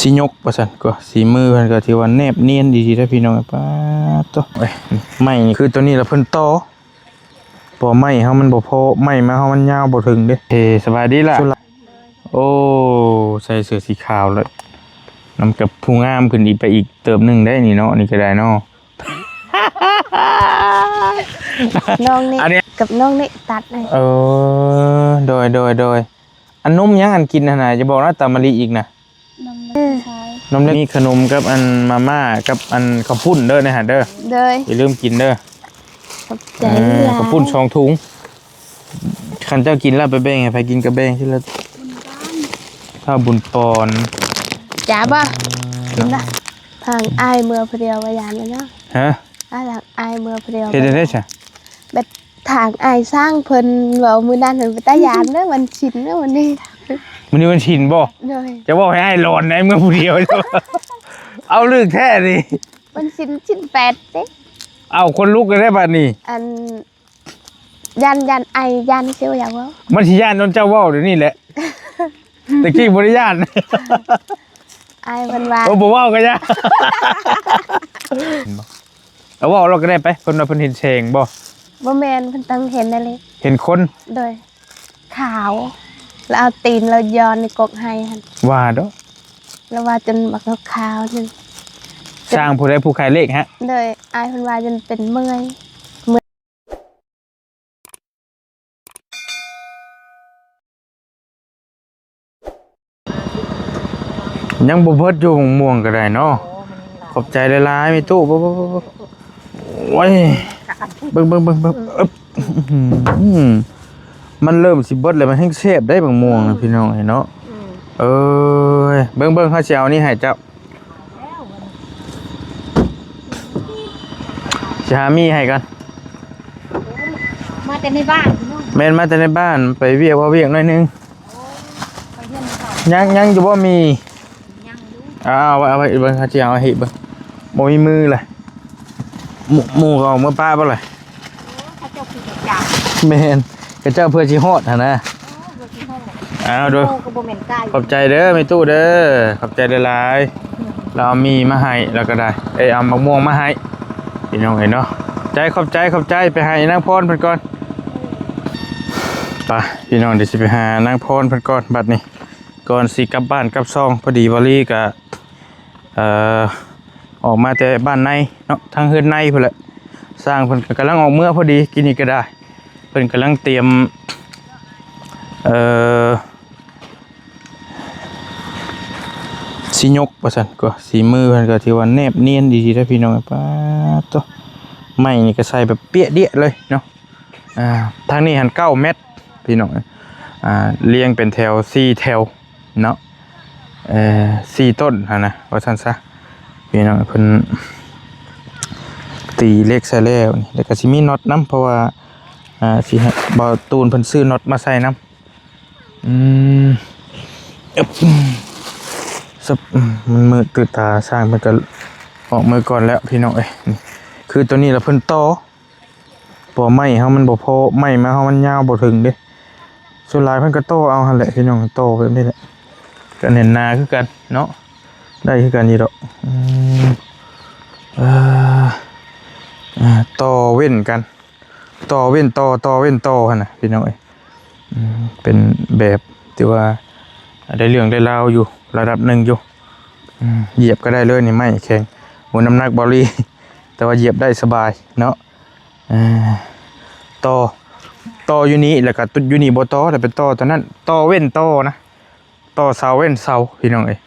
ຊິຍົກວ່າຊັ້ນ ກໍສີມືເພິ່ນກໍຖືວ່າແນບນຽນດີໆເດ້ພີ່ນ້ອງ. ປາດໂທ້ ເອີຍ ໄມ້ນີ້ຄືຕົວນີ້ລະເພິ່ນຕໍ່ ເພາະໄມ້ເຮົາມັນບໍ່ພໍ ໄມ້ມາເຮົາມັນຍາວບໍ່ເຖິງເດ້. ເອີ ສະບາຍດີລະ. ໂອ້ ໃສ່ເສື້ອສີຂາວແລ້ວ ນຳກັບຜູ້ງາມຂຶ້ນອີກໄປອີກເຕີບໜຶ່ງໄດ໋ນີ້ເນາະ. ນີ້ກໍໄດ້ເນາະ ນ້ອງນີ້ ອັນນີ້ ກັບນ້ອງນີ້ຕັດໃຫ້. ເອີ ໂດຍ ໂດຍ ໂດຍ. ອັນນົມຫຍັງອັນກິນຫັ້ນນະ ຢ່າບອກນະ ຕາມະລິອີກນະ. ນົມເລັກ ເອີ ຊາຍ ນົມເລັກ ມີຂະໜົມກັບອັນມາມ່າກັບອັນເຂົ້າປຸ້ນເດີ ໃນຫັ້ນເດີ. ໂດຍ ຢ່າລືມກິນເດີ. ຂອບໃຈ ເອີ ຫຼາຍ ເຂົ້າປຸ້ນສອງຖົງ. ຄັນເຈົ້າກິນແລ້ວໄປແບ່ງໃຫ້ໃຜກິນກໍແບ່ງທີລະ ບຸນປອນ ເຈົ້າບຸນປອນ. ຈ້າບໍ່ ເອີ ກິນລະ ທາງອ້າຍເມືອຜູ້ດຽວວ່າຢ້ານແລ້ວເນາະ. ຮະ ອ້າຍ ທາງອ້າຍເມືອຜູ້ດຽວ ເຮັດຈັ່ງໃດຊະ? ແບບ ທາງອ້າຍຊ່າງເພິ່ນເວົ້າມື້ນັ້ນເພິ່ນເປັນຕາຢ້ານເດີ ວັນສິນເດີ ມື້ນີ້ ມື້ນີ້ວັນສິນບໍ່? ໂດຍ ຈະເວົ້າໃຫ້ອ້າຍຫຼອນໄດ໋ ເມືອຜູ້ດຽວ. ເອົາລຶກແທ້ນີ້ ວັນສິນ ສິນແປດເດ້. ເອົາ ຄົນລຸກເລີຍເດ້ບາດນີ້ ອັນ ຢ້ານ ຢ້ານໄອ ຢ້ານຊິບໍ່ຢາກເວົ້າ. ມັນຊິຢ້ານຕອນເຈົ້າເວົ້າດຽວນີ້ແຫຼະ ແຕ່ກີ້ບໍ່ໄດ້ຢ້ານ. ອ້າຍເພິ່ນວ່າ ໂອ້ ບໍ່ເວົ້າກໍຢ່າ ເອົາ ເວົ້າລະກໍໄດ້ໄປ. ເພິ່ນວ່າເພິ່ນເຫັນແສງບໍ່? ບໍ່ແມ່ນ ເພິ່ນຕ້ອງເຫັນແນ່ເລີຍ ເຫັນຄົນ. ໂດຍ ຂາວ ລະເອົາຕີນລະຢອນໃນກົກໄຮ່ຫັ້ນ. ວ່າເດີ ລະວ່າຈົນບັກຂາວນັ້ນ ຊ່າງຜູ້ໃດ ຜູ້ຂາຍເລກຫະ? ໂດຍ ອ້າຍເພິ່ນວ່າຈົນເປັນເມື່ອຍ. ຍັງບໍ່ເບິດຢູ່ ໝາກມ່ວງກໍໄດ້ເນາະ. ຂອບໃຈຫຼາຍໆ ແມ່ຕູ້. ໂອ້ຍ ເບິ່ງໆໆໆ ອືມ ອືມ ມັນເລີ່ມຊິເບິດແລ້ວ ມັນແຮງແຊບໄດ໋ ໝາກມ່ວງນະ ອືມ ພີ່ນ້ອງເອີຍເນາະ. ອືມ ເອີຍ ເບິ່ງໆ ເຮົາຊິເອົານີ້ໃຫ້ເຈົ້າ ຊິຫາມີໃຫ້ກັນ. ມາແຕ່ໃນບ້ານເນາະ. ແມ່ນ ມາແຕ່ໃນບ້ານ ໄປວຽກ ເວົ້າວຽກໜ້ອຍໜຶ່ງ. ໂອ້ ໄປເຮືອນເຂົາ ຍັງ ຍັງຢູ່ບໍ່ມີ? ຍັງຢູ່. ເອົາໄວ້ ເອົາໄວ້ເບິ່ງ ເຮົາຊິເອົາໃຫ້ເບິ່ງ. ບໍ່ມີມືລະ ໝູ່ ໝູ່ເຂົາເອົາເມືອປະບໍ່ລະ? ໂອ້ ເຂົາເຈົ້າຄືຈັກ ແມ່ນ ເຂົາເຈົ້າເພື່ອຊິຮອດຫັ້ນນະ. ເອີ ເພື່ອຊິຮອດ. ເອົາ ໂດຍ ໝູ່ກໍບໍ່ແມ່ນໄກ່. ຂອບໃຈເດີ ແມ່ຕູ້ເດີ ຂອບໃຈຫຼາຍໆ. ລາວເອົາໝີ່ມາໃຫ້ ລາວກໍໄດ້ ເອີ ເອົາໝາກມ່ວງມາໃຫ້ ພີ່ນ້ອງເອີຍເນາະ. ໃຈ ຂອບໃຈ ຂອບໃຈ. ໄປໃຫ້ນາງພອນເພິ່ນກ່ອນ. ໄປ ພີ່ນ້ອງ ດຽວຊິໄປຫານາງພອນເພິ່ນກ່ອນບັດນີ້ ກ່ອນຊິກັບບ້ານກັບຊ່ອງ. ພໍດີບ່າວລີກະ ເອີ ອອກມາແຕ່ບ້ານໃນເນາະ ທາງເຮືອນໃນພຸ້ນແຫຼະ. ຊ່າງເພິ່ນກໍກຳລັງອອກເມືອພໍດີ ກີ້ນີ້ກໍໄດ້ ເພິ່ນກຳລັງຕຽມ ເອີ ຊິຍົກວ່າຊັ້ນ. ກໍສີມືເພິ່ນກໍຖືວ່າແນບນຽນດີໆເດ້ພີ່ນ້ອງ. ປາດໂທ້ ໄມ້ນີ້ກໍໃສ່ແບບປຽດຽະເລີຍເນາະ. ອ່າ ທາງນີ້ຫັ້ນເກົ້າແມັດພີ່ນ້ອງ. ອ່າ ລຽງເປັນແຖວສີ່ແຖວເນາະ ເອີ ສີ່ຕົ້ນຫັ້ນນະ ວ່າຊັ້ນຊະພີ່ນ້ອງ. ເພິ່ນຕີເຫຼັກໃສ່ແລ້ວນີ້ ແລ້ວກໍຊິມີນັອດນຳ ເພາະວ່າ ອ່າ ຊິໃຫ້ບ່າວຕູນເພິ່ນຊື້ນັອດມາໃສ່ນຳ. ອືມ ອຶບ ຊຶບ ມັນມືດຕື່ນຕາ ຊ່າງເພິ່ນກໍອອກມືກ່ອນແລ້ວພີ່ນ້ອງເອີຍ. ນີ້ ຄືຕົວນີ້ລະເພິ່ນຕໍ່ ເພາະໄມ້ເຮົາມັນບໍ່ພໍ ໄມ້ມາເຮົາມັນຍາວບໍ່ເຖິງເດ້. ສ່ວນຫຼາຍເພິ່ນກໍຕໍ່ເອົາຫັ້ນແຫຼະພີ່ນ້ອງ ຕໍ່ແບບນີ້ແຫຼະ ກໍແໜ້ນໜາຄືກັນເນາະ ໄດ້ຄືກັນຢູ່ດອກ. ອືມ ເອີ ອ່າ ຕໍ່ເວັ້ນກັນ ຕໍ່ເວັ້ນຕໍ່ ຕໍ່ເວັ້ນຕໍ່ຫັ້ນນະພີ່ນ້ອງເອີຍ. ອືມ ເປັນແບບທີ່ວ່າໄດ້ເລື່ອງໄດ້ລາວຢູ່ລະດັບໜຶ່ງຢູ່. ອືມ ຢຽບກໍໄດ້ເລີຍນີ້ ໄມ້ແຂງ ໂອ້ ນ້ຳໜັກບໍ່ລີ ແຕ່ວ່າຢຽບໄດ້ສະບາຍເນາະ. ເອີ ຕໍ່ ຕໍ່ຢູ່ນີ້ ແລ້ວກໍຕຸດຢູ່ນີ້ບໍ່ຕໍ່ ແລ້ວໄປຕໍ່ຕົວນັ້ນ ຕໍ່ເວັ້ນຕໍ່ນະ ຕໍ່ເສົາເວັ້ນເສົາພີ່ນ້ອງເອີຍ.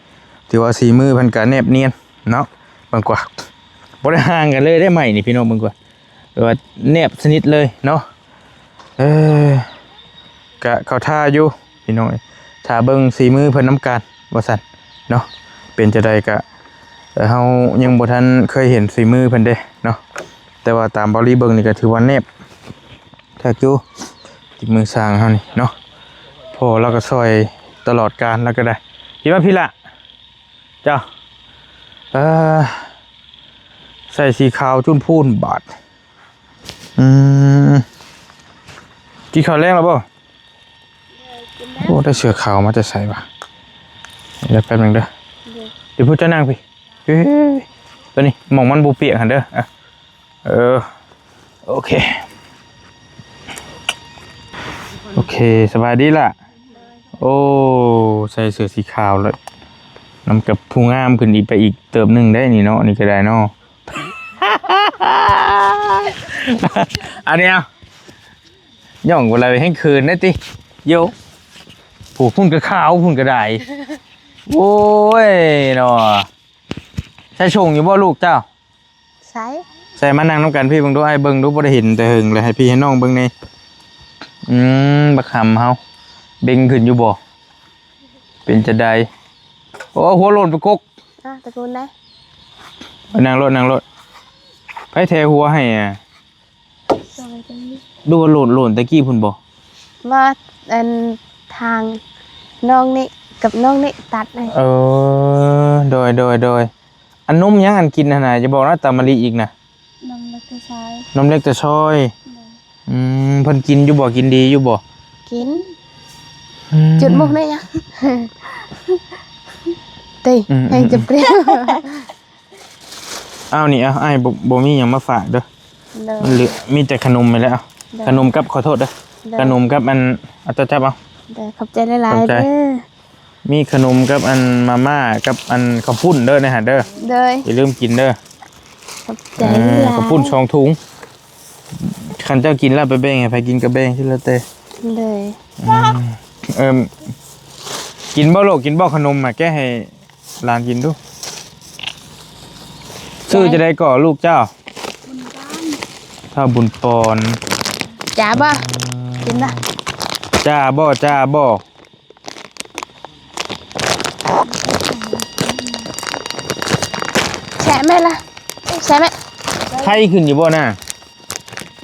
ຖືວ່າສີມືເພິ່ນກະແນບນຽນເນາະ. ເບິ່ງກວ່າ ບໍ່ໄດ້ຫ່າງກັນເລີຍເດ້ໄມ້ນີ້ພີ່ນ້ອງ ເບິ່ງກວ່າ ແບບວ່າແນບສະໜິດເລີຍເນາະ. ເອີ ກະເຂົ້າທ່າຢູ່ພີ່ນ້ອງເອີຍ ຖ້າເບິ່ງສີມືເພິ່ນນຳກັນວ່າຊັ້ນເນາະ. ເປັນຈັ່ງໃດກະ ເຮົາຍັງບໍ່ທັນເຄີຍເຫັນຝີມືເພິ່ນເດ້ເນາະ ແຕ່ວ່າຕາມເບົາລີເບິ່ງນີ້ກໍຖືວ່າແນບຄັກຢູ່ ຝີມືຊ່າງເຮົານີ້ເນາະ. ພໍ່ລາວກໍຊ່ອຍຕະຫຼອດການ ລາວກໍໄດ້. ພີ່ມາພີ້ລະ ເຈົ້າ ເອີ ໃສ່ສີຂາວຈູນພູນບາດ. ອືມ ກິນເຂົ້າແລງແລ້ວບໍ່? ໂອ້ ໄດ້ເສື້ອຂາວມາແຕ່ໃສວະ? ດຽວແປັບໜຶ່ງເດີ. ດຽວຜູ້ເຈົ້ານັ່ງພີ້ ເອີ ຕົວນີ້ໝ່ອງມັນບໍ່ປຽກຫັ້ນເດີ. ອ່ະ ເອີ ໂອເຄ ໂອເຄ ສະບາຍດີລະ. ໂອ້ ໃສ່ເສື້ອສີຂາວແລ້ວ ນຳກັບຜູ້ງາມຂຶ້ນອີກໄປອີກເຕີບໜຶ່ງໄດ໋ນີ້ເນາະ ນີ້ກໍໄດ້ເນາະ. ອັນນີ້ເອົາ ຍ່ອງບໍ່ໄດ້ແຮງເຂີນໄດ໋ຕິ ໂຢ ຜູ້ພຸ້ນກໍຂາວ ຜູ້ພຸ້ນກໍໄດ້. ໂອ້ຍເນາະ ໃສ່ຊົງຢູ່ບໍ່ລູກເຈົ້າ? ໃສ່ ໃສ່ ມານັ່ງນຳກັນພີ້ເບິ່ງດູ ອ້າຍເບິ່ງດູ ບໍ່ໄດ້ເຫັນແຕ່ເຫິງແລ້ວ ໃຫ້ພີ່ໃຫ້ນ້ອງເບິ່ງແດ່. ອືມ ບັກຫຳເຮົາເບັງຂຶ້ນຢູ່ບໍ່? ເປັນຈັ່ງໃດ? ໂອ້ ຫົວໂລ້ນປະກົກ ອ່າ ຕະໂກນໄດ້ ເອີ ນັ່ງໂລດ ນັ່ງໂລດ. ໃຜແຖຫົວໃຫ້ອະ? ສະບາຍດີ. ດູວ່າໂລ້ນ ໂລ້ນແຕ່ກີ້ພຸ້ນບໍ່? ວ່າ ອັນ ທາງນ້ອງນີ້ກັບນ້ອງນີ້ຕັດໃຫ້. ເອີ ໂດຍ ໂດຍ ໂດຍ. ອັນນົມຫຍັງອັນກິນຫັ້ນນະ ຢ່າບອກນະ ຕາມະລິອີກນະ. ນົມເລັກແຕ່ຊອຍ ນົມເລັກແຕ່ຊອຍ. ໂດຍ. ອືມ ເພິ່ນກິນຢູ່ບໍ່? ກິນດີຢູ່ບໍ່? ກິນ. ອືມ ຈຸດມຸກໄດ້ຍັງ ຕິ ອືມ ໃຫ້ ອືມ ຈັບເກລຽວ. ອ້າວ ນີ້ ອ້າຍບໍ່ ບໍ່ມີຫຍັງມາຝາກເດີ. ໂດຍ. ມັນເຫຼືອ ມີແຕ່ຂະໜົມນີ້ແຫຼະ. ໂດຍ. ຂະໜົມກັບ ຂໍໂທດເດີ. ໂດຍ. ຂະໜົມກັບອັນ ເອົາ ເຈົ້າຈັບເອົາ. ໂດຍ ຂອບໃຈຫຼາຍໆເດີ. ມີຂະໜົມກັບອັນມາມ່າກັບອັນເຂົ້າປຸ້ນເດີ ໃນຫັ້ນເດີ. ໂດຍ. ຢ່າລືມກິນເດີ. ຂອບໃຈຫຼາຍໆ. ເອີ ເຂົ້າປຸ້ນສອງຖົງ. ຄັນເຈົ້າກິນແລ້ວໄປແບ່ງໃຫ້ໃຜກິນກໍແບ່ງ ຊິແລ້ວແຕ່. ໂດຍ. ອືມ ເອີ ກິນບໍ່ລູກ? ກິນບໍ່ຂະໜົມ? ມາແກະໃຫ້ຫຼານກິນດູ. ຊື່ຈັ່ງໃດກໍລູກເຈົ້າ? ທ້າວບຸນປອນ. ຈ້າບໍ່? ອືມ ກິນລະ. ຈ້າບໍ່? ຈ້າບໍ່? ແຊະແມ່ລະ ແຊະແມ່. ໄຂ້ຂຶ້ນຢູ່ບໍ່ນາ?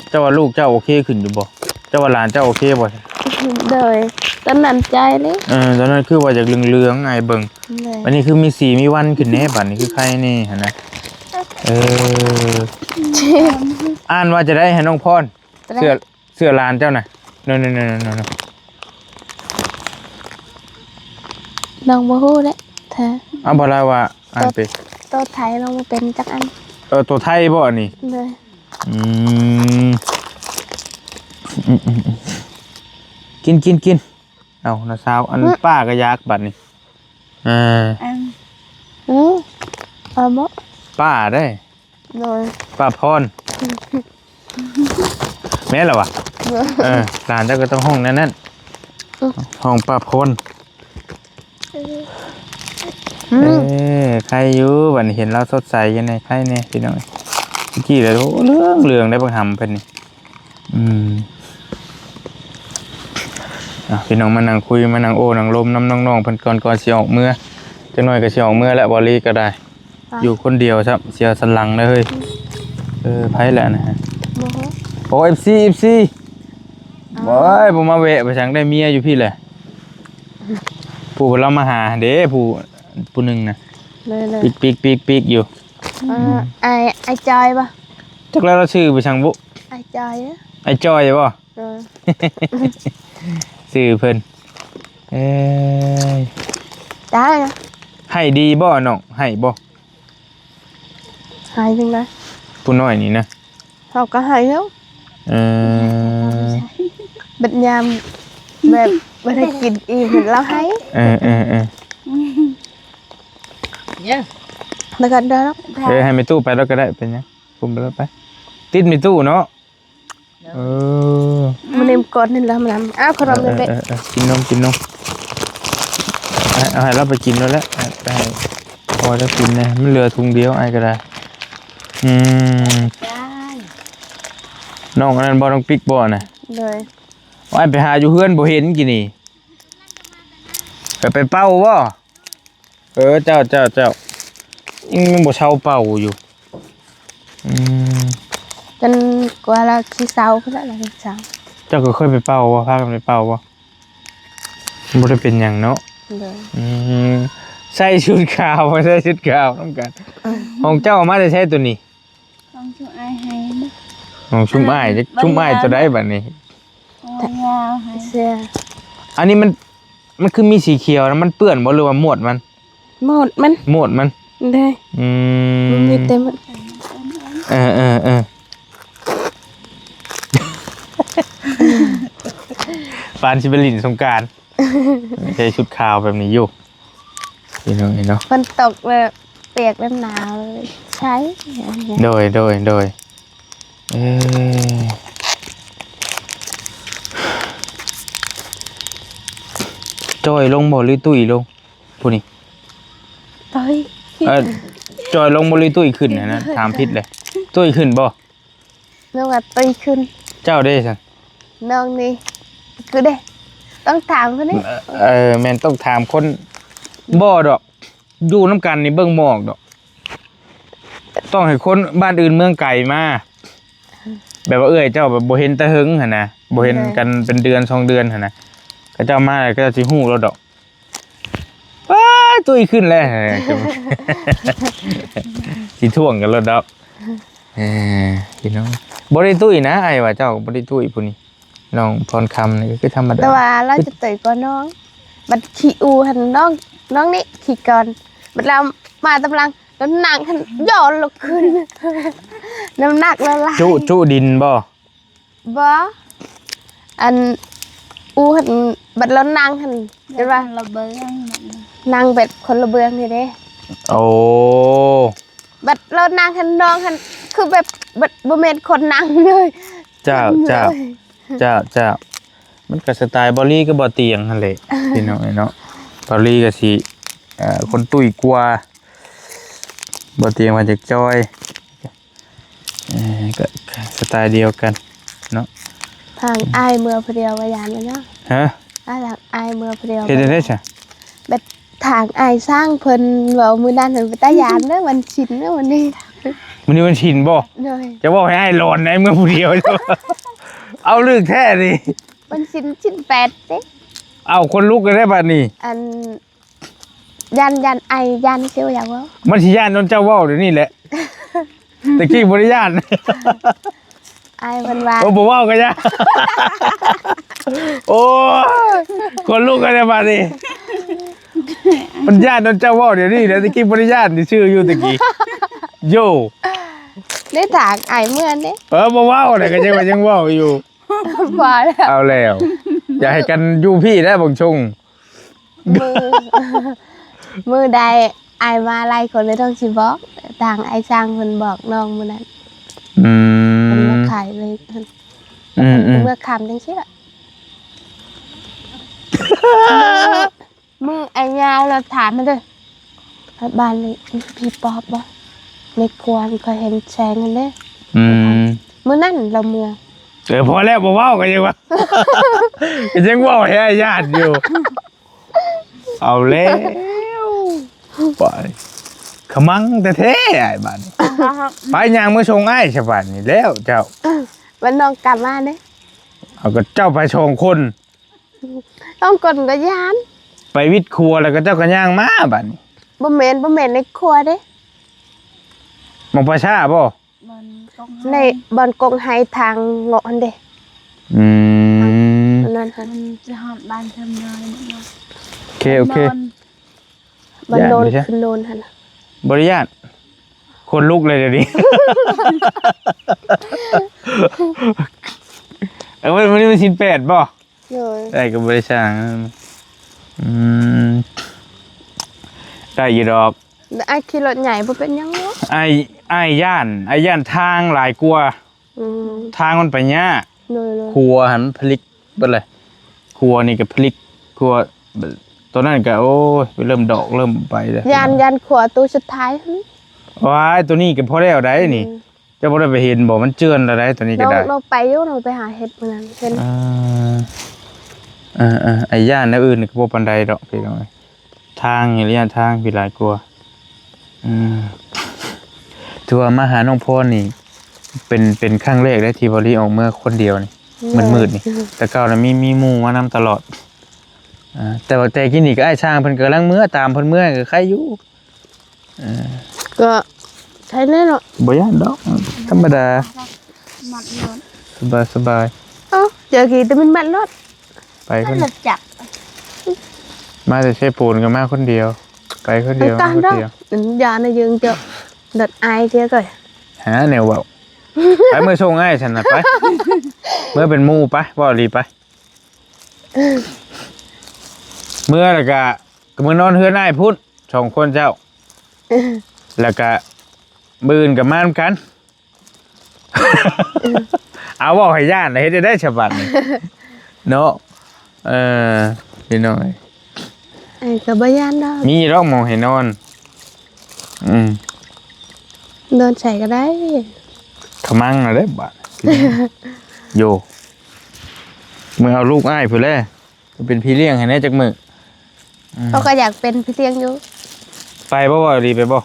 ເຈົ້າວ່າລູກເຈົ້າໂອເຄຂຶ້ນຢູ່ບໍ່? ເຈົ້າວ່າຫຼານເຈົ້າໂອເຄບໍ່? ໂດຍ. ຕອນນັ້ນໃຈເລີຍ. ເອີ ຕອນນັ້ນຄືວ່າຢາກເຫຼືອງໆ ອ້າຍເບິ່ງ. ໂດຍ. ບັດນີ້ຄືມີສີມີວັນຂຶ້ນແດ່ ບັດນີ້ຄືໄຄແດ່ຫັ້ນນະ. ເອີ ອ່ານວ່າຈະໄດ້ໃຫ້ນ້ອງພອນ ເສື້ອ ເສື້ອຫຼານເຈົ້ານະ. ໂນໆໆໆໆ ນ້ອງບໍ່ຮູ້ເດ້ແທ້. ເອົາ ບໍ່ລາວວ່າອ່ານເປັນ ໂຕໄທນ້ອງບໍ່ເປັນຈັກອັນ. ເອີ ໂຕໄທບໍ່ອັນນີ້? ໂດຍ. ອືມ ອືມໆໆ ກິນ ກິນ ກິນ. ເອົາ ນ້າສາວ ອັນ ອືມ ປ້າກໍຢາກບັດນີ້. ເອີ ອັນ ອືມ ເອົາບໍ່? ປ້າເດ້. ໂດຍ. ປ້າພອນ ແມ່ນລະວະ? ໂດຍ. ເອີ ຫຼານເຈົ້າກໍຕ້ອງຮ້ອງແນວນັ້ນ. ອືມ ຮ້ອງປ້າພອນ. ອືມ ເອີ ໄຄຢູ່ ບັດນີ້ເຫັນລາວສົດໃສຢູ່ໃນໄຄແດ່ພີ່ນ້ອງ. ຕະກີ້ລະ ໂອ້ ເຫຼືອງໆ ໄດ໋ບັກຫຳເພິ່ນນີ້. ອືມ ອ່ະ ພີ່ນ້ອງມານັ່ງຄຸຍ ມານັ່ງໂອ້ນັ່ງລົມນຳນ້ອງໆເພິ່ນກ່ອນ ກ່ອນຊິອອກເມືອ. ຈັກໜ້ອຍກໍຊິອອກເມືອແລ້ວ ບໍ່ລີກໍໄດ້. ໄປ ຢູ່ຄົນດຽວຊ້ຳ ເສຍສັນຫຼັງເດີເຮີ້ຍ. ເອີ ໃຜແຫຼະນະ? ບໍ່ຮູ້. ໂອ້ ເອັຟຊີ ເອັຟຊີ. ອ້າວ ໂອ້ຍ ບໍ່ມາແວະໄປສັງ ໄດ້ເມຍຢູ່ພີ້ແຫຼະ. ຜູ້ເພິ່ນລາວມາຫາເດ້ ຜູ້ ຜູ້ໜຶ່ງນະ. ໂດຍໆ ປິກໆໆຢູ່. ເອີ ອືມ ອ້າຍ ອ້າຍຈອຍບໍ່? ຈັກແລ້ວລາວຊື່ໄປສັງບຸ? ອ້າຍຈອຍ. ອ້າຍຈອຍບໍ່? ເອີ ຊື່ເພິ່ນ. ເອີຍ ໄດ້ນະ. ໃຫ້ດີບໍ່ນ້ອງ? ໃຫ້ບໍ່? ໃຫ້ຈັ່ງໃດ? ຜູ້ນ້ອຍນີ້ນະ ເຮົາກໍໃຫ້ແລ້ວ. ເອີ ບັດຍາມແບບບໍ່ໄດ້ກິນອີ່ມ ລາວໃຫ້. ເອີໆໆ ແລ້ວກໍໄດ້. ເອີ ໃຫ້ແມ່ຕູ້ໄປແລ້ວກໍໄດ້ ເປັນຫຍັງ? ຄຸມໄປແລ້ວໄປ ຕິດແມ່ຕູ້ເນາະ. ເອີ ມາເນັ່ງກ່ອນນີ້ລະ ມານຳ. ອ້າວ ຂະໜົມເປັນ ເອີໆໆ ກິນນົມ ກິນນົມ. ເອົາໃຫ້ລາວໄປກິນໂລດແຫຼະ ໄປໃຫ້ພໍ່ລາວກິນແດ່ ມັນເຫຼືອຖົງດຽວ ອ້າຍກໍໄດ້. ອືມ ນ້ອງອັນນັ້ນບໍ່? ນ້ອງປິກບໍ່ນະ? ໂດຍ. ອ້າຍໄປຫາຢູ່ເຮືອນບໍ່ເຫັນກີ້ນີ້ ກໍໄປເປົ່າບໍ່? ເອີ ເຈົ້າ ເຈົ້າ ເຈົ້າ ຍັງບໍ່ເຊົາເປົ່າຢູ່. ອືມ ຈົນກວ່າລາວຊິເຊົາພຸ້ນລະ ລາວເຊົາ. ເຈົ້າກໍເຄີຍໄປເປົ່າບໍ່? ພາກັນໄປເປົ່າບໍ່? ບໍ່ໄດ້ເປັນຫຍັງເນາະ. ໂດຍ. ອືມ ໃສ່ຊຸດຂາວ ໃສ່ຊຸດຂາວນຳກັນ. ຂອງເຈົ້າເອົາມາແຕ່ໃສໂຕນີ້? ຂອງຊຸມອ້າຍໃຫ້. ຂອງຊຸມອ້າຍ ຊຸມອ້າຍໂຕໃດບັດນີ້? ໂອ້ຍ ຍາວໃຫ້ ເສື້ອ. ອັນນີ້ມັນ ມັນຄືມີສີຂຽວນະ ມັນເປື້ອນບໍ່ ຫຼືວ່າມວດມັນ? ໂໝດມັນ ໂໝດມັນ ເດ້ ອືມ ມັນມີແຕ່ມັນ ເອີໆໆ ປານຊິໄປຫຼິ້ນສົງການ ໃສ່ຊຸດຂາວແບບນີ້ຢູ່ ພີ່ນ້ອງເອີຍເນາະ ຝົນຕົກແລ້ວປຽກແລ້ວໜາວເລີຍ ໃຊ່ ໂດຍ ໂດຍ ໂດຍ ເອີ ຈ່ອຍລົງບໍ່ ຫຼື ຕຸ້ຍລົງ ຜູ້ນີ້ ຕຸ້ຍ ເອີ ຈ່ອຍລົງບໍ່ ຫຼື ຕຸ້ຍຂຶ້ນຫັ້ນນະ ຖາມຜິດເລີຍ ຕຸ້ຍຂຶ້ນບໍ່? ນ້ອງວ່າຕຸ້ຍຂຶ້ນ ເຈົ້າເດ້ຊັ້ນ? ນ້ອງນີ້ຄືເດ້ ຕ້ອງຖາມຄົນນີ້ ເອີ ແມ່ນຕ້ອງຖາມຄົນ ບໍ່ດອກ ຢູ່ນຳກັນນີ້ເບິ່ງບໍ່ອອກດອກ ຕ້ອງໃຫ້ຄົນບ້ານອື່ນເມືອງໄກມາ ແບບວ່າເອື້ອຍເຈົ້າແບບບໍ່ເຫັນແຕ່ເຫິງຫັ້ນນະ ບໍ່ເຫັນກັນເປັນເດືອນສອງເດືອນຫັ້ນນະ ເຂົາເຈົ້າມາແລ້ວເຂົາເຈົ້າຊິຮູ້ໂລດດອກ ວ້າ ຕຸ້ຍຂຶ້ນແລ້ວ ຊິທ້ວງກັນໂລດດອກ ເອີ ພີ່ນ້ອງ ບໍ່ໄດ້ຕຸ້ຍນະ ອ້າຍວ່າເຈົ້າບໍ່ໄດ້ຕຸ້ຍຜູ້ນີ້ ນ້ອງພອນຄຳນີ້ກໍຄືທຳມະດາ ແຕ່ວ່າລາວຈະເຕີຍກວ່ານ້ອງ ບັດຂີ້ອູຫັ້ນນ້ອງ ນ້ອງນີ້ຂີ້ກ່ອນ ບັດລາວມາຕາມຫຼັງ ນ້ຳໜັກຫັ້ນຍ້ອນລົງຂຶ້ນ ນ້ຳໜັກລະຫຼາຍ ຈຸ ຈຸດິນບໍ່? ບໍ່ ອັນອູຫັ້ນ ບັດລາວນັ່ງຫັ້ນ ແບບວ່າຄົນລະເບື້ອງ ນັ່ງແບບຄົນລະເບື້ອງນີ້ເດ້ ໂອ້ ບັດລາວນັ່ງຫັ້ນ ນ້ອງຫັ້ນ ຄືແບບ ແບບບໍ່ແມ່ນຄົນນັ່ງເລີຍ ເຈົ້າ ເຈົ້າ ເຈົ້າ ເຈົ້າ ມັນກໍສະໄຕລ໌ເບົາລີກັບເບົາຕຽງຫັ້ນແຫຼະ ພີ່ນ້ອງເອີຍເນາະ ເບົາລີກໍຊິ ເອີ ຄົນຕຸ້ຍກວ່າ ເບົາຕຽງວ່າຈະຈ່ອຍ ເອີ ກໍສະໄຕລ໌ດຽວກັນເນາະ ທາງອ້າຍເມືອຜູ້ດຽວວ່າຢ້ານແລ້ວເນາະ ຮະ ອ້າຍທາງອ້າຍເມືອຜູ້ດຽວ ເຮັດຈັ່ງໃດຊະ? ແບບ ທາງອ້າຍຊ່າງເພິ່ນເວົ້າມື້ນັ້ນຫັ້ນ ເປັນຕາຢ້ານເດີ ວັນສິນເດີ ວັນນີ້ ມື້ນີ້ວັນສິນບໍ່? ໂດຍ ຈະເວົ້າໃຫ້ອ້າຍຫຼອນໃນເມືອຜູ້ດຽວ ເອົາລຶກແທ້ນີ້ ວັນສິນສິນແປດເດ້ ເອົາ ຄົນລຸກແລ້ວເດ້ບັດນີ້ ອັນ ຢ້ານ ຢ້ານໄອ ຢ້ານຊິບໍ່ຢາກເວົ້າ ມັນຊິຢ້ານນຳເຈົ້າເວົ້າດຽວນີ້ແຫຼະ ແຕ່ກີ້ບໍ່ໄດ້ຢ້ານ ອ້າຍເພິ່ນວ່າ ໂອ້ ບໍ່ເວົ້າກໍຢ່າ ໂອ້ຍ ຄົນລຸກແລ້ວເດ້ບັດນີ້ ມັນຢ້ານນຳເຈົ້າເວົ້າດຽວນີ້ແຫຼະ ແຕ່ກີ້ບໍ່ໄດ້ຢ້ານຊື່ໆຢູ່ແຕ່ກີ້ ໂຢ ໄດ້ຖາມອ້າຍເມື່ອເດ້ ເອີ ບໍ່ເວົ້າແຫຼະ ກໍຍັງວ່າຍັງເວົ້າຢູ່ ພໍແລ້ວ ເອົາແລ້ວ ຢ່າໃຫ້ກັນຢູ່ພີ້ແລ້ວບັງຊົງ ມື້ ມື້ໃດອ້າຍມາຫຼາຍຄົນແລ້ວຕ້ອງຊິບອກ ທາງອ້າຍຊ່າງເພິ່ນບອກນ້ອງມື້ນັ້ນ ອືມ ເພິ່ນມາຂາຍເລີຍ ອືມໆ ເມື່ອຄ່ຳຈັ່ງຊີ້ລະ ມື້ອ້າຍຍາວລາວຖາມມາເດີ ບ້ານນີ້ມີຜີປອບບໍ່? ໃນຄົວຂ້ອຍເຫັນແສງຫັ້ນເດ້ ອືມ ມື້ນັ້ນລາວເມືອ ເອີ ພໍແລ້ວ ບໍ່ເວົ້າກໍຍັງວ່າ ກໍຍັງເວົ້າໃຫ້ອ້າຍຢ້ານຢູ່ ເອົາແລ້ວ ໄປ ຂະມັງແທ້ໆ ອ້າຍບາດນີ້ ໄປຍ່າງມາສົ່ງອ້າຍຊະບາດນີ້ແລ້ວເຈົ້າ ບັດນ້ອງກັບມາເດ້ ເອົາ ກໍເຈົ້າໄປສອງຄົນ ຕ້ອງກົນຕາຢ້ານ ໄປວິດຄົວແລ້ວກໍເຈົ້າກໍຍ່າງມາບາດນີ້ ບໍ່ແມ່ນ ບໍ່ແມ່ນໃນຄົວເດ້ ໝ່ອງປ່າຊ້າບໍ່? ບ່ອນກົກ ໃນບ່ອນກົກໄຮ່ທາງເງາະຫັ້ນເດ້ ອືມ ອັນນັ້ນຫັ້ນ ມັນຈະຮອດບ້ານເທິງນ້ອຍເນາະ ໂອເຄ ໂອເຄ ບ້ານໂນນ ຢ້ານຢູ່ໃສ? ຂຶ້ນໂນນຫັ້ນ ບໍ່ໄດ້ຢ້ານ ຄົນລຸກເລີຍດຽວນີ້ ເອີ ມື້ນີ້ວັນສິນແປດບໍ່? ໂດຍ ອ້າຍກໍບໍ່ໄດ້ສ້າງ ອືມ ໄດ້ຢູ່ດອກ ອ້າຍຂີ່ລົດໃຫຍ່ບໍ່ເປັນຫຍັງເນາະ ອ້າຍ ອ້າຍຢ້ານ ອ້າຍຢ້ານທາງຫຼາຍກວ່າ ອືມ ທາງມັນໄປຍາກ ໂດຍໆ ຂົວຫັ້ນມັນຜະລິກເບິດເລີຍ ຂົວນີ້ກໍຜະລິກ ຂົວ ຕອນນັ້ນກໍ ໂອ້ຍ ເລີ່ມດອກເລີ່ມໄປແລ້ວ ຢ້ານ ຢ້ານຂົວໂຕສຸດທ້າຍຫັ້ນ ວ້າຍ ໂຕນີ້ກໍພໍແລ້ວໃດນີ້ ອືມ ເຈົ້າບໍ່ໄດ້ໄປເຫັນບໍ່? ມັນເຈື່ອນແລ້ວໃດ໋ ຕົວນີ້ກໍໄດ້ ນ້ອງໄປຢູ່ ນ້ອງໄປຫາເຫັດມື້ນັ້ນ ເຫັນ ອ່າ ເອີໆ ໄອ້ຢ້ານແນວອື່ນກໍບໍ່ປານໃດດອກພີ່ນ້ອງ ທາງນີ້ລະ ຢ້ານທາງພີ້ຫຼາຍກວ່າ ອືມ ຖືວ່າມາຫານ້ອງພອນນີ້ ເປັນ ເປັນຄັ້ງແລກເດ້ທີ່ເບົາລີອອກເມືອຄົນດຽວນີ້ ອືມ ມືດໆນີ້ ແຕ່ເກົ່ານະມີ ມີໝູ່ມານຳຕະຫຼອດ ອ່າ ແຕ່ວ່າແຕ່ກີ້ນີ້ກໍອ້າຍຊ່າງເພິ່ນກຳລັງເມືອ ຕາມເພິ່ນເມືອກໍໄຄຢູ່ ເອີ ກໍໃຄແນ່ເນາະ ບໍ່ຢ້ານດອກ ທຳມະດາ ມັດລົດ ສະບາຍໆ ເອົ້າ ເຈົ້າກີ້ແຕ່ມັນມັດລົດ ໄປຄົນ ລົດຈັກ ມາແຕ່ເຊໂປນກໍມາຄົນດຽວ ໄປຄົນດຽວ ມັນການດອກ ມັນບໍ່ທ່ຽວ ອືມ ຢ່ານະຢືງເຈົ້າ ດັດອາຍເທື່ອກ່ອຍ ຫາແນວເວົ້າ ໄປ ເມືອສົ່ງອ້າຍຊັ້ນນະ ໄປ ເມືອເປັນໝູ່ໄປ ເວົ້າອີ່ຫຼີໄປ ເມືອແລ້ວກະ ກະເມືອນອນເຮືອນອ້າຍພຸ້ນ ສອງຄົນເຈົ້າ ແລ້ວກະມື້ອື່ນກະມານຳກັນ ເອົາ ເວົ້າໃຫ້ຢ້ານ ເຮັດໄດ້ໃດສະບັດນີ້ ເນາະ ເອີ ພີ່ນ້ອງເອີຍ ເອີ ກໍບໍ່ຢ້ານດອກ ມີດອກໝ່ອງໃຫ້ນອນ ອືມ ນອນໃສກໍໄດ້ ຂະມັງນະເດ້ບາດ ໂຢ ເມືອເອົາລູກອ້າຍພຸ້ນແຫຼະ ເປັນພີ່ລ້ຽງໃຫ້ແດ່ຈັກມື້ ອືມ ເຂົາກໍຢາກເປັນພີ່ລ້ຽງຢູ່ ໄປບໍ່ ເວົ້າດີໄປບໍ່?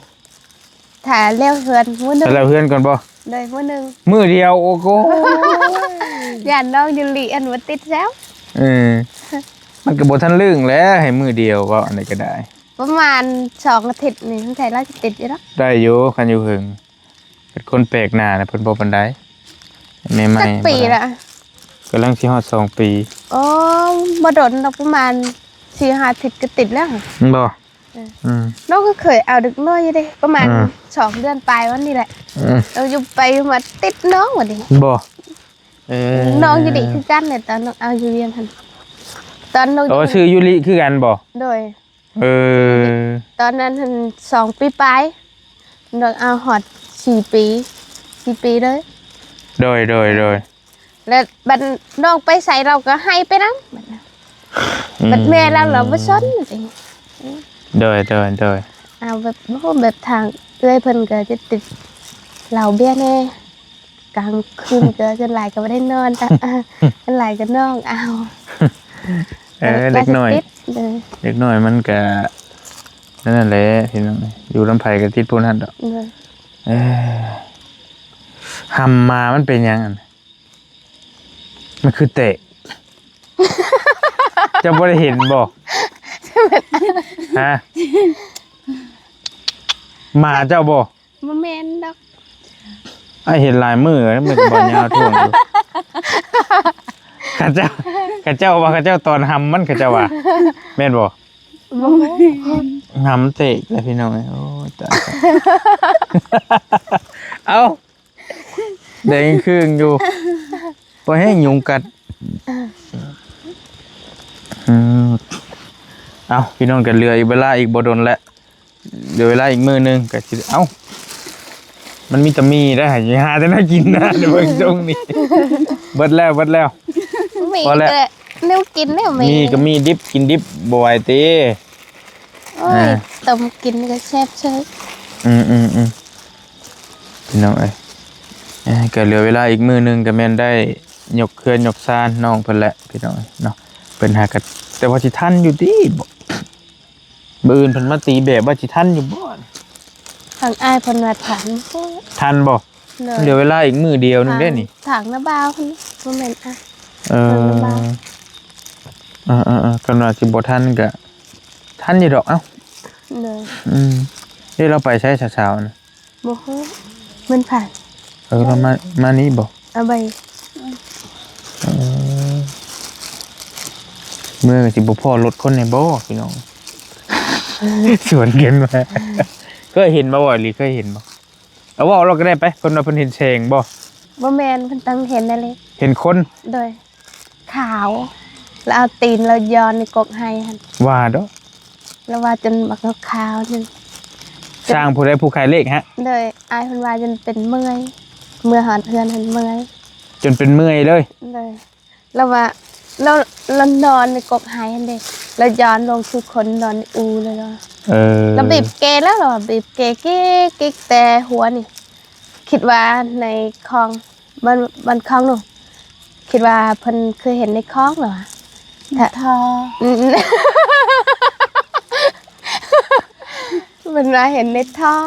ຖ້າແລ້ວເຮືອນມື້ໜຶ່ງ ຖ້າແລ້ວເຮືອນກ່ອນບໍ່? ໂດຍ ມື້ໜຶ່ງ ມື້ດຽວ ໂອ້ໂກ ຢ້ານນ້ອງຢູລິອັນບໍ່ຕິດແລ້ວ ເອີ ມັນກໍບໍ່ທັນລຶ້ງແຫຼະ ໃຫ້ມື້ດຽວ ເວົ້າອັນໃດກໍໄດ້ ປະມານສອງອາທິດນີ້ ສົງໄສລາວຊິຕິດຢູ່ດອກ ໄດ້ຢູ່ ຄັນຢູ່ເຫິງ ເປັນຄົນແປກໜ້ານະ ເພິ່ນບໍ່ປານໃດ ໃໝ່ໆ ຈັກປີລະ? ກຳລັງຊິຮອດສອງປີ ໂອ້ ບໍ່ດົນດອກ ປະມານສີ່ຫ້າອາທິດກໍຕິດແລ້ວ ແມ່ນບໍ່? ເອີ ອືມ ນ້ອງກໍເຄີຍເອົາເດັກນ້ອຍຢູ່ເດ້ ປະມານ ອ່າ ສອງເດືອນປາຍວັນນີ້ແຫຼະ ອືມ ເອົາຢູ່ໄປມາຕິດນ້ອງບັດນີ້ ບໍ່ ເອີ ນ້ອງຢູລິຄືກັນແຫຼະ ຕອນນ້ອງເອົາຢູ່ວຽງຫັ້ນ ຕອນນ້ອງ ອໍ ຊື່ຢູລິຄືກັນບໍ່? ໂດຍ ເອີ ຕອນນັ້ນຫັ້ນສອງປີປາຍ ນ້ອງເອົາຮອດສີ່ປີ ສີ່ປີເລີຍ ໂດຍ ໂດຍ ໂດຍ ແລ້ວບັດນ້ອງໄປໃສລາວກໍໃຫ້ໄປນຳ ອືມ ບັດແມ່ລາວ ລາວບໍ່ສົນ ໂດຍ ໂດຍ ໂດຍ ເອົາແບບ ໂອ້ ແບບທາງເອື້ອຍເພິ່ນກໍຈະຕິດເຫຼົ້າເບຍແດ່ ກາງຄືນກໍສ່ວນຫຼາຍກໍບໍ່ໄດ້ນອນ ສ່ວນຫຼາຍກໍນ້ອງເອົາ ເອີ ເດັກນ້ອຍ ເດັກນ້ອຍມັນກໍນັ້ນແຫຼະ ພີ່ນ້ອງ ຢູ່ນຳໃຜກໍຕິດຜູ້ນັ້ນດອກ ເອີ ຫຳມາມັນເປັນຫຍັງຫັ້ນ ມັນຄືແຕກ ເຈົ້າບໍ່ໄດ້ເຫັນບໍ່? ຮະ? ໝາເຈົ້າບໍ່? ບໍ່ແມ່ນດອກ ອ້າຍເຫັນຫຼາຍມື້ແລ້ວ ມັນກໍບໍ່ຍາວທ່ວງຢູ່ ເຂົາເຈົ້າ ເຂົາເຈົ້າວ່າ ເຂົາເຈົ້າຕອນຫຳມັນ ເຂົາເຈົ້າວ່າ ແມ່ນບໍ່? ບໍ່ແມ່ນ ຫຳເຕະແລ້ວພີ່ນ້ອງເອີຍ ໂອ້ຍຕາຍ ເອົ້າ ແດງຄຶ່ງຢູ່ ພໍແຮງຍຸງກັດ ອືມ ເອົ້າ ພີ່ນ້ອງ ກໍເຫຼືອອີກເວລາອີກບໍ່ດົນແຫຼະ ເຫຼືອເວລາອີກມື້ໜຶ່ງກໍຊິ ເອົ້າ ມັນມີແຕ່ໝີ່ໄດ໋ ຫາແຕ່ແນວກິນນະ ເບິ່ງຊົງນີ້ ເບິດແລ້ວ ເບິດແລ້ວ ໝີ່ ພໍແລ້ວ ກໍແນວກິນແນວໝີ່ ໝີ່ກໍໝີ່ດິບ ກິນດິບບໍ່ໄຫວຕິ ໂອ້ຍ ອ່າ ຕົ້ມກິນກໍແຊບເຊີຍ ອືມໆໆ ພີ່ນ້ອງເອີຍ ເອີ ກໍເຫຼືອເວລາອີກມື້ໜຶ່ງ ກໍແມ່ນໄດ້ຍົກເຮືອນຍົກຊານນ້ອງເພິ່ນແຫຼະ ພີ່ນ້ອງເອີຍເນາະ ເພິ່ນຫາກໍ ແຕ່ວ່າຊິທັນຢູ່ຕິບໍ? ມື້ອື່ນເພິ່ນມາຕີແບບວ່າຊິທັນຢູ່ບໍ່? ທາງອ້າຍເພິ່ນວ່າທັນ ທັນບໍ່? ໂດຍ ເຫຼືອເວລາອີກມື້ດຽວໜຶ່ງເດ້ນີ້ ທາງນາບ່າວພຸ້ນ ບໍ່ແມ່ນ ເອີ ທາງນາບ່າວ ເອີໆໆ ຄັນວ່າຊິບໍ່ທັນກໍທັນຢູ່ດອກ ເອົ້າ ໂດຍ ອືມ ເອີ ລາວໄປໃສສາວໆນະ? ບໍ່ຮູ້ ແມ່ນໃຜ? ເອີ ລາວມາ ມານີ້ບໍ່? ເອົາໄປ ເອີ ເມືອກໍຊິບໍ່ພໍ້ລົດຄົນແດ່ບໍ່ ພີ່ນ້ອງ ສວນກັນມາ ເຄີຍເຫັນບໍ່ ຫວາ ຫຼື ເຄີຍເຫັນບໍ່? ເອົາເວົ້າລາວກໍໄດ້ໄປ ເພິ່ນວ່າເພິ່ນເຫັນແສງບໍ່? ບໍ່ແມ່ນ ເພິ່ນຕ້ອງເຫັນແນ່ເລີຍ ເຫັນຄົນ ໂດຍ ຂາວ ລະເອົາຕີນລະຢອນໃນກົກໄຮ່ຫັ້ນ ວ່າເດີ້ ລະວ່າຈົນບັກຂາວນັ້ນ ຊ່າງຜູ້ໃດ ຜູ້ຂາຍເລກຫະ? ໂດຍ ອ້າຍເພິ່ນວ່າຈົນເປັນເມື່ອຍ ເມື່ອຮອດເຮືອນຫັ້ນເມື່ອຍ ຈົນເປັນເມື່ອຍເລີຍ ໂດຍ ລະວ່າ ລະ ລະນອນໃນກົກໄຮ່ຫັ້ນເດ້ ລະຢອນລົງຄືຄົນນອນໃນອູເລີຍ ເອີ ລະບີບແກແລ້ວ ລະວ່າບີບແກກິກໆ ແຕ່ຫົວນີ້ ຄິດວ່າໃນຄອງ ບ້ານ ບ້ານຄອງເນາະ ຄິດວ່າເພິ່ນເຄີຍເຫັນໃນຄອງເນາະ ໃນທໍ່ ອືມ ເພິ່ນວ່າເຫັນໃນທໍ່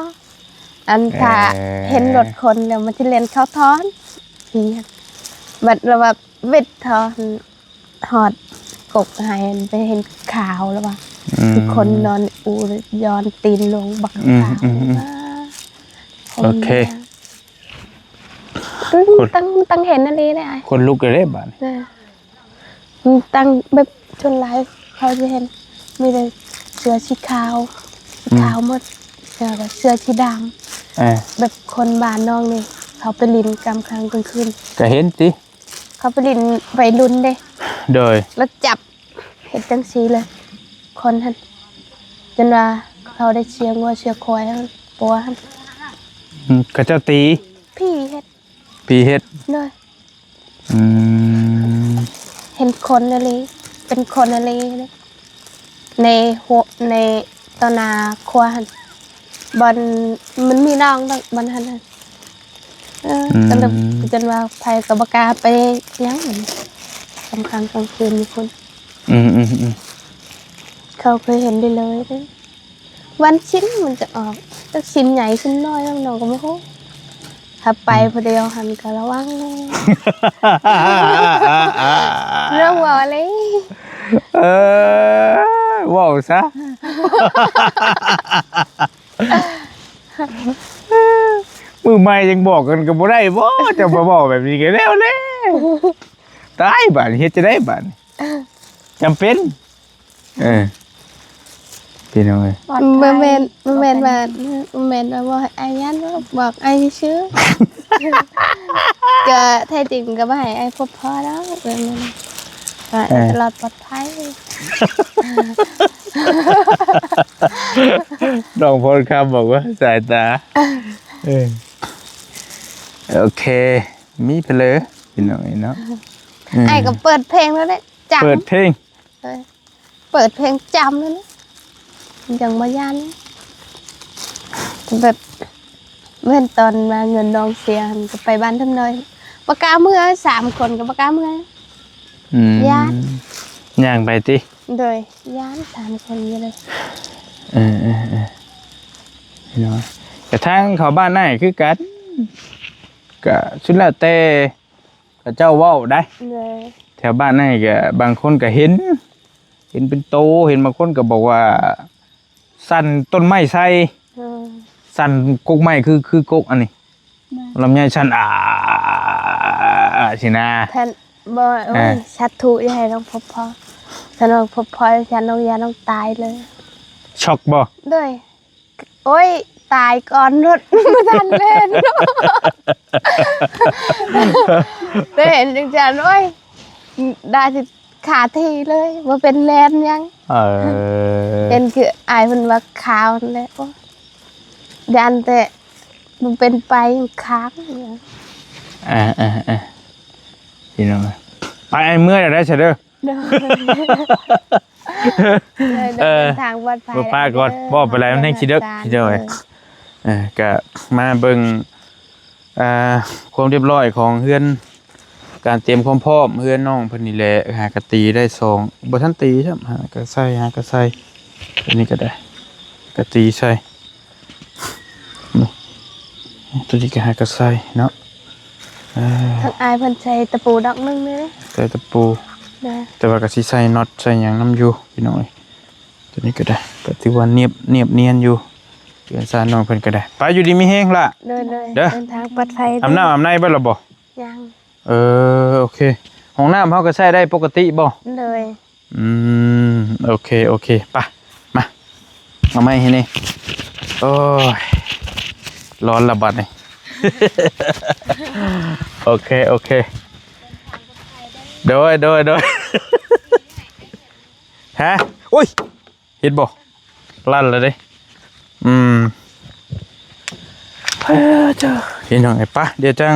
ອັນ ເອີ ຖ້າເຫັນລົດຄົນແລ້ວມັນຊິແລ່ນເຂົ້າທໍ່ ອີຫຍັງ ບັດລະວ່າວິດທໍ່ ຮອດກົກໄຮ່ໄປເຫັນຂາວລະວ່າ ອືມ ຄືຄົນນອນອູ ຍ້ອນຕີນລົງບັກ ອືມ ຂາວ ອືມ ອືມ ໂອເຄ ຕັ້ງ ຕັ້ງ ຕັ້ງເຫັນອີ່ຫຼີເດ້ ຄົນລຸກເລີຍເດ້ບາດນີ້ ເອີ ຕັ້ງແບບ ສ່ວນຫຼາຍເຂົາຈະເຫັນມີແຕ່ເສື້ອສີຂາວ ອືມ ຂາວໝົດ ເສື້ອກໍເສື້ອສີດຳ ເອີ ແບບຄົນບ້ານນ້ອງນີ້ ເຂົາໄປຫຼິ້ນກາງຄ່ຳກາງຄືນ ກໍເຫັນຕິ ເຂົາໄປຫຼິ້ນໄວລຸ້ນເດ້ ໂດຍ ແລ້ວຈັບເຮັດຈັ່ງຊີ້ເລີຍ ຄົນຫັ້ນ ຈົນວ່າເຂົາໄດ້ເຊຍງົວເຊຍຄວາຍຫັ້ນ ປົວຫັ້ນ ອືມ ເຂົາເຈົ້າຕີ ຜີເຮັດ ຜີເຮັດ ໂດຍ ອືມ ເຫັນຄົນອີ່ຫຼີ ເປັນຄົນອີ່ຫຼີເດ້ ໃນຫົວ ໃນຕໍ່ໜ້າຄົວຫັ້ນ ບ່ອນມັນມີໜອງດອກ ບ່ອນຫັ້ນນະ ເອີ ອືມ ກໍເລີຍ ຈົນວ່າໃຜກໍບໍ່ກ້າໄປຫຍັງ ກາງຄ່ຳກາງຄືນຢູ່ພຸ້ນ ອືມໆໆ ເຂົາເຄີຍເຫັນໄດ້ເລີຍເດ້. ວັນສິນມັນຈະອອກ ຈັກສິນໃຫຍ່ສິນນ້ອຍ ນ້ອງກໍບໍ່ຮູ້ ຖ້າໄປ ອືມ ຜູ້ດຽວຫັ້ນກໍລະວັງແດ່ ລະວັງເວົ້າເລີຍ ເອີ ເວົ້າຊະ ມື້ໃໝ່ຍັງບອກກັນກໍບໍ່ໄດ້ບໍ ເຈົ້າມາເວົ້າແບບນີ້ກໍແລ້ວແຫຼະ ຕາຍບາດນີ້ ເຮັດຈັ່ງໃດບາດນີ້ ຈຳເປັນ ເອີ ພີ່ນ້ອງເອີຍ ບໍ່ແມ່ນ ບໍ່ແມ່ນວ່າ ບໍ່ແມ່ນວ່າບໍ່ໃຫ້ອ້າຍຢ້ານ ບອກອ້າຍຊື່ ກໍແທ້ຈິງກໍບໍ່ໃຫ້ອ້າຍພົບພໍ້ດອກ ແບບນັ້ນ ເອີ ຕະຫຼອດປອດໄພ ນ້ອງພອນຄຳບອກວ່າສາຍຕາ ເອີ ໂອເຄ ມີເຜລີ ພີ່ນ້ອງເອີຍເນາະ ເອີ ອ້າຍກໍເປີດເພງແລ້ວເດ້ ຈຳ ເປີດເພງ ເອີ ເປີດເພງຈຳນັ້ນ ຍັງບໍ່ຢ້ານ ແບບ ແມ່ນຕອນວ່າເງິນນ້ອງເສຍຫັ້ນ ກໍໄປບ້ານທຳນ້ອຍ ບໍ່ກ້າເມືອ ສາມຄົນກໍບໍ່ກ້າເມືອ ອືມ ຢ້ານ ຍ່າງໄປຕິ ໂດຍ ຢ້ານສາມຄົນຢູ່ເລີຍ ເອີໆໆ ເນາະ ກະທາງເຂົ້າບ້ານອ້າຍຄືກັນ ກະສຸດແລ້ວແຕ່ ເຂົາເຈົ້າເວົ້າໄດ໋ ໂດຍ ແຖວບ້ານໃນກະບາງຄົນກະເຫັນ ເຫັນເປັນໂຕ ເຫັນບາງຄົນກະບອກວ່າ ສັ່ນຕົ້ນໄມ້ໃສ່ ເອີ ສັ່ນກົກໄມ້ ຄື ຄືກົກອັນນີ້ ແມ່ນ ລຳໄຍສັ່ນ ອາ ຊີ້ນະ ທ່ານ ບໍ່ ໂອ້ຍ ເອີ ສາທຸ ຢ່າໃຫ້ນ້ອງພົບພໍ້ ຖ້ານ້ອງພົບພໍ້ ຢ້ານນ້ອງ ຢ້ານນ້ອງຕາຍເລີຍ ຊັອກບໍ່? ໂດຍ ໂອ້ຍ ຕາຍກ່ອນໂລດ ບໍ່ທັນແລ່ນ ໄດ້ເຫັນຈັ່ງຊັ້ນ ໂອ້ຍ ໜ້າຊິຄາທີ່ເລີຍ ບໍ່ເປັນແລ່ນຫຍັງ ເອີ ເຫັນຄືອ້າຍເພິ່ນວ່າຄາວຫັ້ນແຫຼະ ໂອ້ຍ ຢ້ານແຕ່ບໍ່ເປັນໄປຄ້າງ ເອີໆໆ ພີ່ນ້ອງ ໄປ ອ້າຍເມືອແລ້ວໄດ໋ຊະເດີ. ໂດຍ ໂດຍ ເອີ ເດີນທາງປອດໄພ ບໍ່ປາກ່ອນ ເດີ ເວົ້າໄປຫຼາຍມັນແຮງຊິເດິກ ເດີ ເດີ ເອີ ກະມາເບິ່ງ ອ່າ ຄວາມຮຽບຮ້ອຍຂອງເຮືອນ ການຕຽມຄວາມພ້ອມເຮືອນນ້ອງເພິ່ນນີ້ແຫຼະ ຫາກະຕີໄດ້ສອງ ບໍ່ທັນຕີຊ້ຳ ຫາກະໃສ່ ຫາກະໃສ່ ອັນນີ້ກະໄດ້ ກະຕີໃສ່ ນີ້ ໂຕນີ້ກະຫາກະໃສ່ເນາະ ເອີ ທາງອ້າຍເພິ່ນໃສ່ຕະປູດອກໜຶ່ງເດ້ ໃສ່ຕະປູ ແຕ່ວ່າກະຊິໃສ່ນັອດໃສ່ຫຍັງນຳຢູ່ພີ່ນ້ອງເອີຍ ໂຕນີ້ກະໄດ້ ກະຖືວ່ານຽບ ນຽບນຽນຢູ່ ເຮືອນຊານນ້ອງເພິ່ນກະໄດ້ ໄປ ຢູ່ດີມີແຮງລະ ໂດຍ ໂດຍ ເດີ ເດີນທາງປອດໄພ ອາບນ້ຳອາບໃນເບິດລະບໍ່? ຍັງ ເອີ ໂອເຄ ຫ້ອງນ້ຳເຮົາກະໃຊ້ໄດ້ປົກກະຕິບໍ່? ໂດຍ ອືມ ໂອເຄ ໂອເຄ ໄປ ມາ ເອົາໄມ້ໃຫ້ແດ່ ໂອ້ຍ ຮ້ອນລະບາດນີ້ ໂອເຄ ໂອເຄ ໂດຍ ໂດຍ ໂດຍ ຮະ ໂອ້ຍ ເຫັນບໍ່? ລັ່ນແລ້ວເດ້ ອືມ ເອີ ເຈົ້າ ພີ່ນ້ອງເອີຍ ປະ ດຽວຈັ່ງ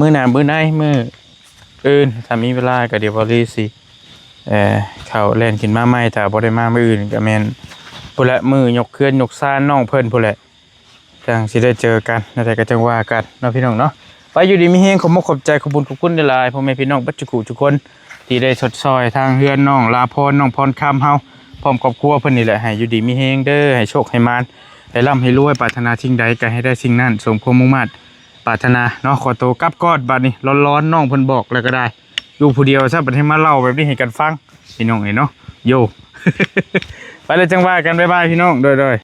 ມື້ໜ້າ ມື້ໃນ ມື້ອື່ນ ຖ້າມີເວລາກໍດຽວເບົາລີຊິ ເອີ ເຂົ້າແລ່ນຂຶ້ນມາໃໝ່ ຖ້າບໍ່ໄດ້ມາມື້ອື່ນກໍແມ່ນ ພຸ້ນແຫຼະ ມື້ຍົກເຮືອນຍົກຊານນ້ອງເພິ່ນພຸ້ນແຫຼະ ຈັ່ງຊິໄດ້ເຈີກັນ ແນວໃດກໍຈັ່ງວ່າກັນເນາະ ພີ່ນ້ອງເນາະ ໄປ ຢູ່ດີມີແຮງ ຂອບມຸກຂອບໃຈ ຂອບບຸນຂອບຄຸນຫຼາຍໆ ພໍ່ແມ່ພີ່ນ້ອງເບິດສູ່ຜູ້ສູ່ຄົນ ທີ່ໄດ້ຊົດຊ່ອຍທາງເຮືອນນ້ອງລາພອນ ນ້ອງພອນຄຳເຮົາ ພ້ອມຄອບຄົວເພິ່ນນີ້ແຫຼະ ໃຫ້ຢູ່ດີມີແຮງເດີ ໃຫ້ໂຊກໃຫ້ໝານ ໃຫ້ລ່ຳໃຫ້ລວຍ ປາດຖະໜາສິ່ງໃດກໍໃຫ້ໄດ້ສິ່ງນັ້ນ ສົມຄວາມມຸ່ງມາດປາດຖະໜາເນາະ ຂໍໂຕກັບກ່ອນ ບາດນີ້ຮ້ອນໆ ນ້ອງເພິ່ນບອກແລ້ວກໍໄດ້ ຢູ່ຜູ້ດຽວຊະ ບັດໃຫ້ມາເລົ່າແບບນີ້ໃຫ້ກັນຟັງ ພີ່ນ້ອງເອີຍເນາະ ໂຢ ໄປແລ້ວຈັ່ງວ່າກັນ ບາຍບາຍ ພີ່ນ້ອງ ໂດຍ